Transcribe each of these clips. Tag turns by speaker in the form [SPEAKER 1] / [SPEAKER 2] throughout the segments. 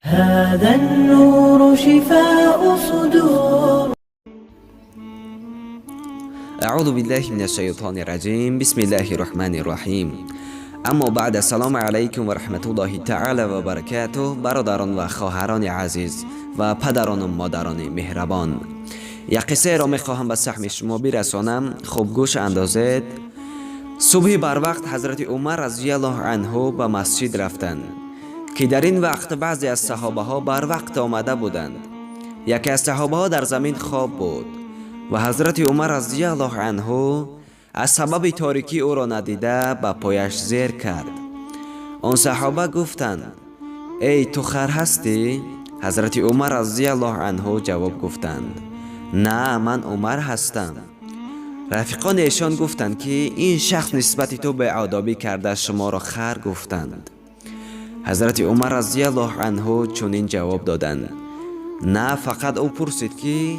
[SPEAKER 1] هذا النور شفاء صدور.
[SPEAKER 2] اعوذ بالله من الشیطان الرجیم. بسم الله الرحمن الرحیم. اما بعد، السلام علیکم و رحمت الله تعالی و برکاته. برادران و خواهران عزیز و پدران و مادران مهربان، یک قصه را میخواهم به سهم شما برسانم. خوب گوش اندازید. صبح بر وقت حضرت عمر رضی الله عنه به مسجد رفتند که در این وقت بعضی از صحابه ها بر وقت آمده بودند. یکی از صحابه ها در زمین خواب بود و حضرت عمر رضی الله عنه از سبب تاریکی او را ندیده به پایش زیر کرد. آن صحابه گفتند: ای تو خر هستی؟ حضرت عمر رضی الله عنه جواب گفتند: نه، من عمر هستم. رفیقان ایشان گفتند که این شخص نسبت تو به آدابی کرده، شما را خر گفتند. حضرت عمر رضی الله عنه چنین جواب دادند: نه، فقط او پرسید که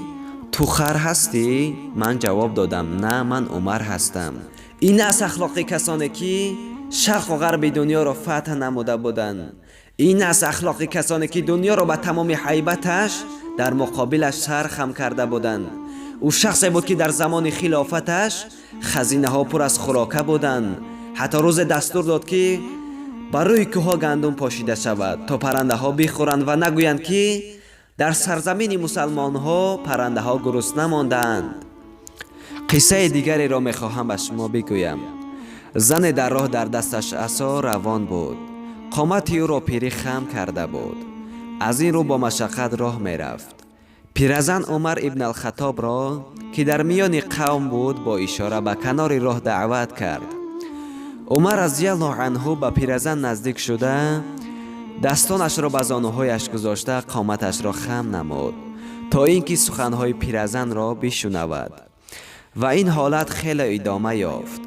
[SPEAKER 2] تو خر هستی؟ من جواب دادم: نه، من عمر هستم. این است اخلاق کسانی که شرق و غرب دنیا را فتح نموده بودند. این است اخلاق کسانی که دنیا را به تمام هیبتش در مقابلش سر خم کرده بودند. او شخصی بود که در زمان خلافتش خزینه ها پر از خوراکه بودند. حتی روز دستور داد که بر روی کوه گندم پاشیده شود تا پرنده ها بخورند و نگویند که در سرزمین مسلمان ها پرنده ها گرسنه ماندند. قصه دیگری را میخواهم به شما بگویم. زن در راه در دستش عصا روان بود. قامت او را پیری خم کرده بود، از این رو با مشقت راه میرفت. پیرزن عمر ابن الخطاب را که در میان قوم بود با اشاره به کنار راه دعوت کرد. عمر رضی الله عنه به پیرزن نزدیک شده، دستانش را به زانوهایش گذاشته، قامتش را خم نمود تا اینکه سخنهای پیرزن را بشنود و این حالت خیلی ادامه یافت،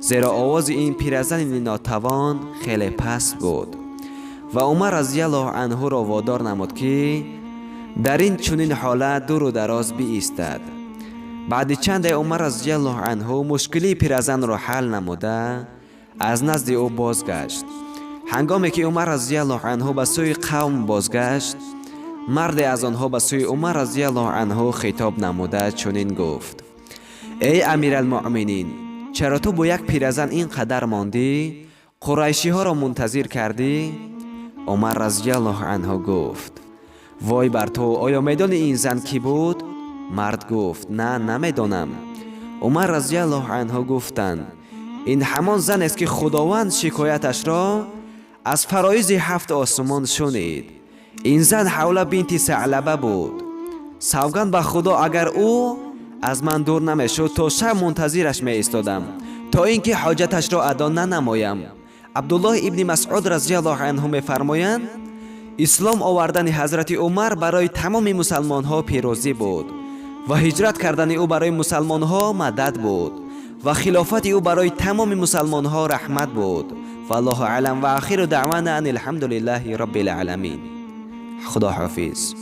[SPEAKER 2] زیرا آواز این پیرزن ناتوان خیلی پست بود و عمر رضی الله عنه را وادار نمود که در این چنین حالت دور و دراز بایستد. بعد چند عمر رضی الله عنه مشکلی پیرزن را حل نموده از نزد او بازگشت. هنگامی که عمر رضی الله عنه به سوی قوم بازگشت، مرد از آنها به سوی عمر رضی الله عنه خطاب نموده چنین گفت: ای امیرالمؤمنین، چرا تو با یک پیرزن اینقدر ماندی؟ قریشی ها را منتظر کردی؟ عمر رضی الله عنه گفت: وای بر تو، آیا میدانی این زن کی بود؟ مرد گفت: نه، نمیدانم. عمر رضی الله عنه گفتند: این همان زن است که خداوند شکایتش را از فرایز هفت آسمان شنید. این زن حوله بنت ثعلبه بود. سوگند به خدا، اگر او از من دور نمیشد تا شب منتظرش می ایستادم تا اینکه حاجتش را ادا ننمایم. عبدالله ابن مسعود رضی الله عنه میفرمایند: اسلام آوردن حضرت عمر برای تمام مسلمان ها پیروزی بود و هجرت کردن او برای مسلمان ها مدد بود و خلافت او برای تمام مسلمان ها رحمت بود. والله اعلم و آخر دعوانا ان الحمد لله رب العالمین. خدا حافظ.